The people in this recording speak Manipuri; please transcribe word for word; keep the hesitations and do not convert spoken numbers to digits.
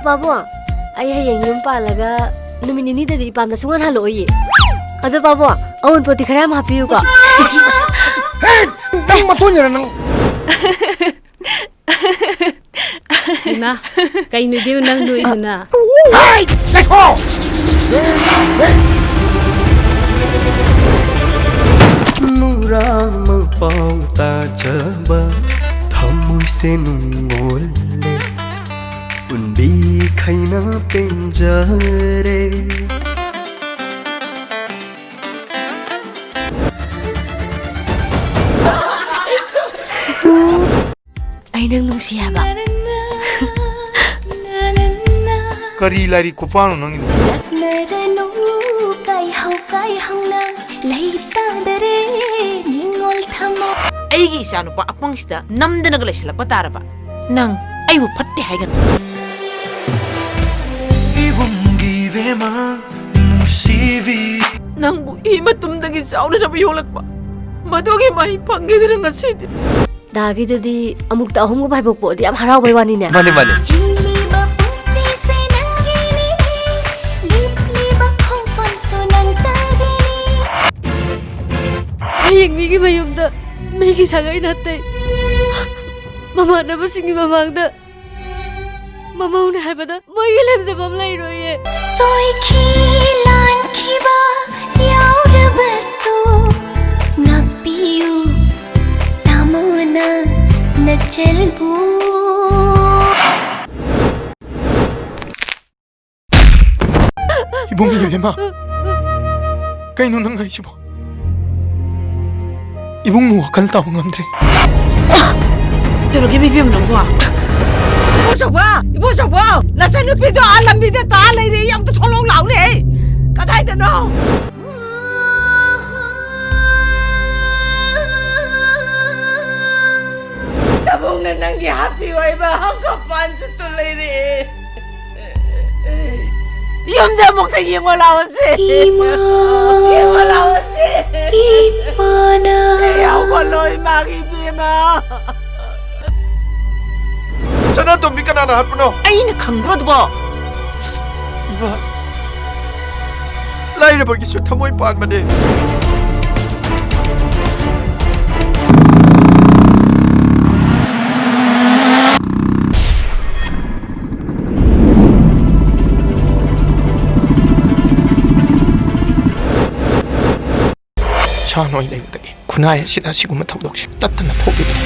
ꯄꯥꯕꯨꯡ, ꯑꯩ ꯍꯌꯦꯡ ꯌꯨꯝ ꯄꯥꯜꯂꯒ ꯅꯨꯃꯤꯠ ꯅꯤꯅꯤꯗꯗꯤ ꯏꯄꯥꯝꯗ ꯁꯨꯡꯍꯟ ꯍꯜꯂꯛꯑꯣꯏꯌꯦ꯫ ꯑꯗꯣ ꯄꯥꯕꯨꯡ, ꯑꯑꯣꯟꯄꯣꯠꯇꯤ ꯈꯔ ꯌꯥꯝ ꯍꯥꯞꯄꯤꯌꯨꯀꯣ꯫ ꯍꯦ! ꯅꯪ ꯃꯇꯣꯟ ꯌꯦꯔ ꯅꯪ꯫ ꯏꯃꯥ, ꯀꯩꯅꯣ ꯏꯕꯦꯝꯃ ꯅꯪ ꯅꯣꯏꯗꯨꯅ? ꯍꯦ! ꯂꯩꯈꯣ! ꯅꯨꯔꯥ ꯃꯄꯥꯎ ꯇꯥꯖꯕ ꯊꯃꯣꯏꯁꯦ ꯅꯨꯡꯉꯣꯜꯂꯦ꯫ ꯎꯟꯕꯤꯈꯩꯅ ꯄꯦꯟꯖꯔꯦ꯫ ꯑꯩ ꯅꯪ ꯅꯨꯡꯁꯤ ꯍꯥꯏꯕ꯫ ꯀꯔꯤ ꯂꯥꯏꯔꯤꯛ ꯈꯨꯄꯥꯅꯣ ꯅꯪꯒꯤꯗꯣ? ꯅꯛꯅꯔꯅꯨ ꯀꯥꯏꯍꯧ ꯀꯥꯏꯍꯧꯅ ꯂꯩꯇꯥꯗꯔꯦ ꯅꯤꯡꯉꯣꯜ ꯊꯃꯣꯏ꯫ ꯑꯩꯒꯤ ꯏꯆꯥꯅꯨꯄꯥ ꯑꯄꯪꯁꯤꯗ ꯅꯝꯗꯅꯒ ꯂꯩꯁꯜꯂꯛꯄ ꯇꯥꯔꯕ? ꯅꯪ ꯑꯩꯕꯨ ꯐꯠꯇꯦ ꯍꯥꯏꯒꯅꯨ꯫ ꯏꯕꯨꯡꯒꯤ ꯏꯕꯦꯝꯃ ꯅꯨꯡꯁꯤꯕꯤ꯫ ꯅꯪꯕꯨ ꯏ ꯃꯇꯨꯝꯗꯒꯤ ꯆꯥꯎꯅꯅꯕ ꯌꯣꯛꯂꯛꯄ, ꯃꯗꯨꯒꯤ ꯃꯍꯩ ꯐꯪꯈꯤꯗꯅ ꯉꯁꯤꯗꯤ꯫ ꯗꯥꯒꯤꯗꯨꯗꯤ ꯑꯃꯨꯛꯇ ꯑꯍꯨꯝꯒꯨꯝꯕ ꯍꯥꯏꯕ ꯄꯣꯛꯑꯗꯤ ꯌꯥꯝ ꯍꯔꯥꯎꯕꯩ ꯋꯥꯅꯤꯅꯦ꯫ ꯃꯥꯅꯦ, ꯃꯥꯅꯦ꯫ ꯍꯤꯡꯂꯤꯕ ꯄꯨꯟꯁꯤꯁꯦ ꯅꯪꯒꯤꯅꯤ, ꯂꯤꯠꯂꯤꯕ ꯈꯣꯡꯐꯝꯁꯨ ꯅꯪ ꯇꯥꯒꯤꯅꯤ꯫ ꯍꯌꯦꯡ ꯃꯤꯒꯤ ꯃꯌꯨꯝꯗ ꯃꯤꯒꯤ ꯁꯥꯒꯩ ꯅꯥꯇꯩ ꯃꯃꯥꯟꯅꯕꯁꯤꯡꯒꯤ ꯃꯃꯥꯡꯗ ꯃꯃꯧꯅꯦ ꯍꯥꯏꯕꯗ ꯃꯣꯏꯒꯤ ꯂꯦꯝꯖꯕꯝ ꯂꯩꯔꯣꯏꯌꯦ꯫ ꯁꯣꯏꯈꯤ ꯂꯥꯟꯈꯤꯕ ꯌꯥꯎꯔꯕꯁꯨ ꯉꯥꯛꯄꯤꯌꯨ ꯇꯥꯃꯣꯅ ꯅꯆꯜꯕꯨ꯫ ꯏꯕꯨꯡ ꯏꯕꯦꯝꯃ, ꯀꯩꯅꯣ ꯅꯪ ꯍꯥꯏꯁꯤꯕꯣ? ꯏꯕꯨꯡꯕꯨ ꯋꯥꯈꯜ ꯇꯥꯕ ꯉꯝꯗ꯭ꯔꯦ꯫ ꯀꯩꯗꯧꯔꯒꯦ ꯏꯕꯦꯝ ꯅꯪꯕꯣ? ꯏꯕꯣꯆꯧꯕ! ꯏꯕꯣꯆꯧꯕ! ꯅꯆꯟꯅꯨꯄꯤꯗꯣ ꯑꯥ ꯂꯝꯕꯤꯗ ꯇꯥ ꯂꯩꯔꯦ, ꯑꯝꯇ ꯊꯣꯛꯂꯛꯑꯣ ꯂꯥꯎꯅꯦ! ꯀꯗꯥꯏꯗꯅꯣ? ꯅꯕꯨꯡꯅ ꯅꯪꯒꯤ ꯍꯥꯞꯄꯤꯌꯨ ꯍꯥꯏꯕ ꯍꯪꯒꯄꯥꯟꯁꯨ ꯇꯨ ꯂꯩꯔꯦ꯫ ꯌꯨꯝꯗ ꯑꯃꯨꯛꯇ ꯌꯦꯡꯉꯣ ꯂꯥꯛꯑꯣꯁꯦ꯫ ꯏꯃꯥ꯫ ꯌꯦꯡꯉꯣ ꯂꯥꯛꯑꯣꯁꯦ꯫ ꯏꯃꯥꯅ꯫ ꯁꯦ ꯍꯧꯒꯠꯂꯣ ꯏꯃꯥꯒꯤ ꯏꯕꯦꯝꯃ꯫ ꯁꯅꯥꯇꯣꯝꯕꯤ ꯀꯅꯥꯅ ꯍꯥꯠꯄꯅꯣ? ꯑꯩꯅ ꯈꯪꯕ꯭ꯔꯣ ꯑꯗꯨꯕꯣ? ꯏꯃꯥ, ꯂꯥꯏꯔꯕꯒꯤꯁꯨ ꯊꯃꯣꯏ ꯄꯥꯟꯕꯅꯦ꯫ ꯁꯥ ꯅꯣꯏ ꯂꯩꯕꯗꯒꯤ ꯈꯨꯟꯅꯥꯏ ꯑꯁꯤꯗ ꯑꯁꯤꯒꯨꯝꯕ ꯊꯧꯗꯣꯛꯁꯦ ꯇꯠꯇꯅ ꯊꯣꯛꯂꯤꯕꯅꯤ꯫